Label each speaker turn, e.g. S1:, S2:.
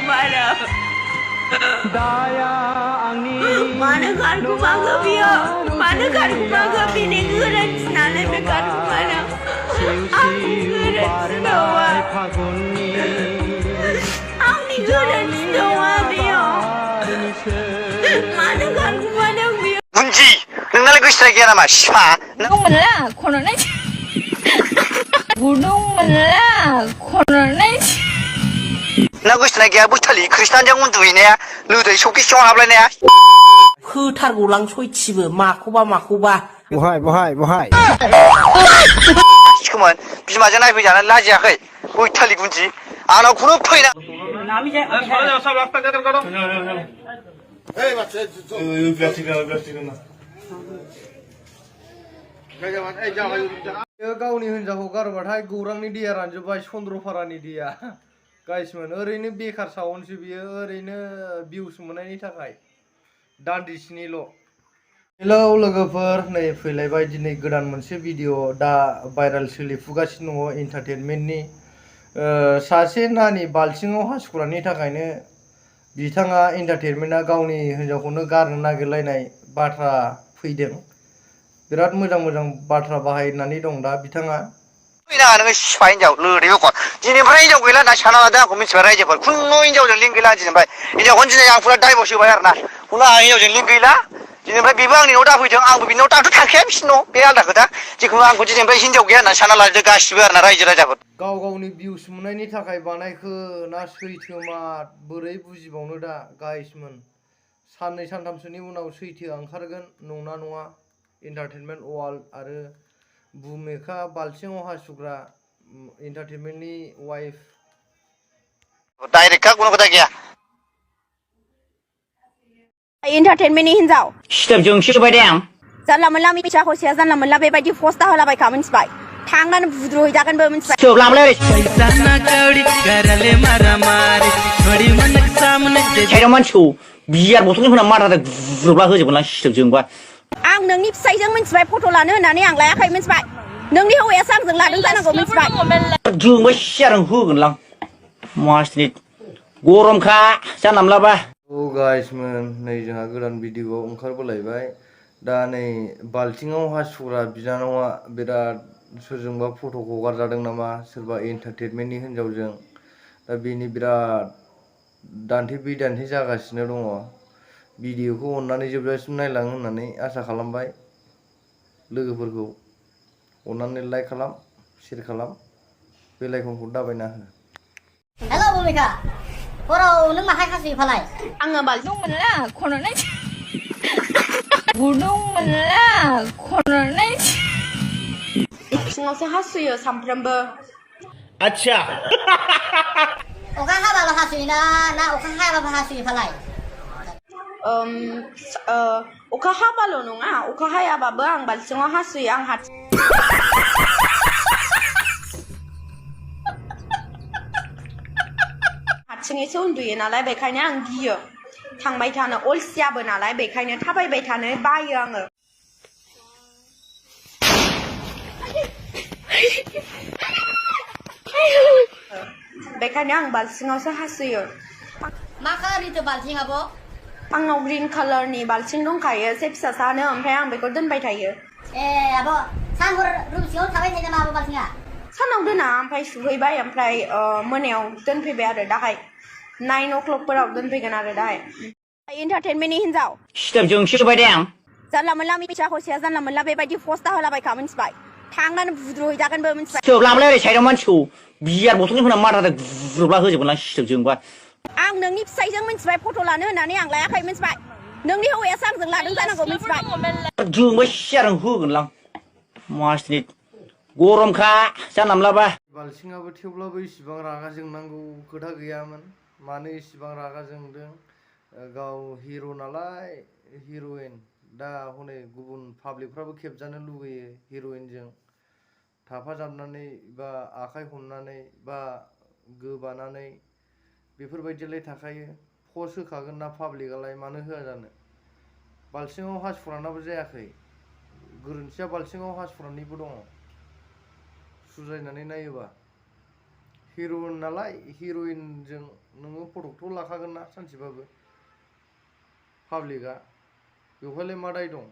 S1: kemana? Mana karku bangga biya? Mana karku bangga bini geran senale be karku mana? Aku geran senawa. Aku ni geran senawa biya. Mana karku mana biya?
S2: 문지, 능날 그 시작이야 나마 시파.
S3: Gunung mana? Konon aja. Gunung mana? Konon aja.
S2: 나그 시작이야 무탈리 크리스탄 장군 두이네야. 루드 쇼키 쇼 하블네야.
S4: คือท่านกูลังช่วยชิบมาคุบา
S5: บ่ให้
S2: 지금은 비마저 나이프잖아 라지야 해. 무탈리 군지. 아나 구는 포이나.
S6: गावनि हिनजावखौ गारबाथाय गौरांनि दैया रानजोब्बाय चन्द्रपारानि दैया गाइसमोन ओरैनो बेकार सावनसो बियो ओरैनो views मोननायनि थाखाय दान्दिसेनिल' हेलौ लोगोफोर नै फैलायबाय दिनै गोदान मोनसे भिडिअ दा भाइरेल सोलिफुगासिनो दङ एन्टारटेनमेन्टनि सासे नानि बाल्थिङाव हासुग्रानि थाखायनो बिथाङा एन्टारटेनमेन्टआ गावनि हिनजावखौनो गारनो नागिरलायनाय बाथ्रा फैदों बिराद मोजां बाथ्रा बाहायनानै दं दा बिथाङा
S2: 포이나 하는 거 시파 인자고 르리고 지니프라 인자고 일라 나 샤나다 고민스 바라이제 벌 군노 인자고 링글라 지는 바이 이제 혼진의 양풀 다이버시 바야나 군나 인자고 링글라 지니프라 비방니 오다 부정 앙부 비노 따도 타케 미신노 베알다 그다 지금 앙부 지니프라 인자고 나 샤나라 가시베 나 라이즈라 잡
S6: गाव गावनि भिउस मोननायनि थाखाय बानायखो ना सैथोमा बोरै बुजिबावनो दा गाइसमोन साननै सानथामसोनि उनाव सैथोआ ओंखारगोन नङा नङा एन्टारटेनमेन्ट वर्ल्ड आरो भुमिका बाल्थिङाव हासुग्रा एन्टारटेनमेन्टनि वाइफ
S2: डाइरेक्ट का कुनो खोथा गैया
S1: Entertainmentनि हिनजाव
S2: सिथाबजों सिबाय दे आं
S1: जानला मोनला मिथिया हसिया जानला मोनला बेबायदि पस्टा होलाबायखा मिथिबाय थांनानै बुद्रुहैजागोनबो मिथिबाय
S2: सोबलामलै साइडाव मानसिखौ बियार बथलनि होना मारादा गुरुब्ला होजोबगोन आं सिथाबजोंबा
S1: आं नोंनि फिसायजों मिथिबाय फट' लानो होननानै आं लायाखै मिथिबाय नोंनि हौवायासो आंजों लादों जानांगौ मिथिबाय
S2: जोंबा सियारजों होगोनलां मासनि गरमखा जानलामलाबा
S6: गाइसमोन नै जोंहा गोदान भिडिअ ओंखारबोलायबाय दा नै बाल्थिङाव हासुग्रा बिनानावा बिराद सोरजोंबा फट' हगारजादों नामा सोरबा एन्टारटेनमेन्टनि हिनजावजों दा बेनि बिराद दान्थे बिदान्थे जागासिनो दङ भिडिअखौ अननानै जोबजासिम नायलां होननानै आसा खालामबाय लोगोफोरखौ अननानै लाइक खालाम शेयार खालाम बेल आइकनखौ दाबायना हो
S7: हेलौ भूमिका हराव नों माहाय खासुयो फालाय
S3: आङो बाल्थिं मोनला खन'नाय गुदुं मोनला खन'नाय
S1: इसिङावसो हासुयो सामफ्रामबो
S5: आच्छा
S7: अखा हाबाल' हासुयोना ना अखा हायाबाबो हासुयो फालाय
S1: अखा हाबाल' नङा अखा हायाबाबो आं बाल्थिङाव हासुयो आं हारसिङैसो उन्दुयो नालाय बेखायनो आं गियो थांबाय थानो अलसियाबो नालाय बेखायनो थाबायबाय थानो बायो आङो बेखायनो आं बाल्थिङावसो हासुयो
S7: मा खालारिथो बाल्थिङाबो
S1: आंनाव ग्रीन कालारनि बाल्थिं दंखायो एसे फिसासानो ओमफ्राय आं बेखौ दोनबाय थायो
S7: ए आब' सानहर रुम सिङाव थाबाय थायो नामा आब' बाल्थिङा
S1: सानाव दोना ओमफ्राय सुहैबाय ओमफ्राय मोनायाव दोनफैबाय आरो दाहाय 9 o'clock फोराव दोनफैगोन आरो दाहाय एन्टारटेनमेन्टनि हिनजाव
S2: सिथाबजों सिबाय दे आं
S1: जानला मोनला मिथिया हसिया जानला मोनला बेबायदि पस्टा होलाबायखा मिथिबाय थांनानै बुद्रुहैजागोनबो मिथिबाय
S2: सोबलामलै साइडाव मानसिखौ बियार बथलनि होना मारादा गुरुब्ला होजोबगोन आं सिथाबजोंबा
S1: आं नोंनि फिसायजों मिथिबाय फट' लानो होननानै आं लायाखै मिथिबाय नोंनि हौवायासो आंजों लादों जानांगौ मिथिबाय
S2: जोंबा सियारजों होगोनलां मासनि गरमखा जानलामलाबा
S6: बाल्थिङाबो थेवब्लाबो इसिबां रागा जोंनांगौ खोथा गैयामोन मानो इसिबां रागा जोंदों गाव हिर' नालाय हिर'इन दा हनै गुबुन पाब्लिकफ्राबो खेबजानो लुगैयो हिर'इनजों थाफाजाबनानै बा आखाइ हमनानै बा गोबानानै बेफोरबायदिलाय थाखायो पस्ट होखागोन ना पाब्लिकआलाय मानो होआ जानो बाल्थिङाव हासुग्रानाबो जायाखै गोरोन्थिया बाल्थिङाव हासुग्रानिबो दङ सुजायनानै नायोबा हिर'इन नालाय हिर'इनजों नोङो फटकथ' लाखागोन ना सानसेबाबो पाब्लिकआ बेवहायलाय मा दाय दं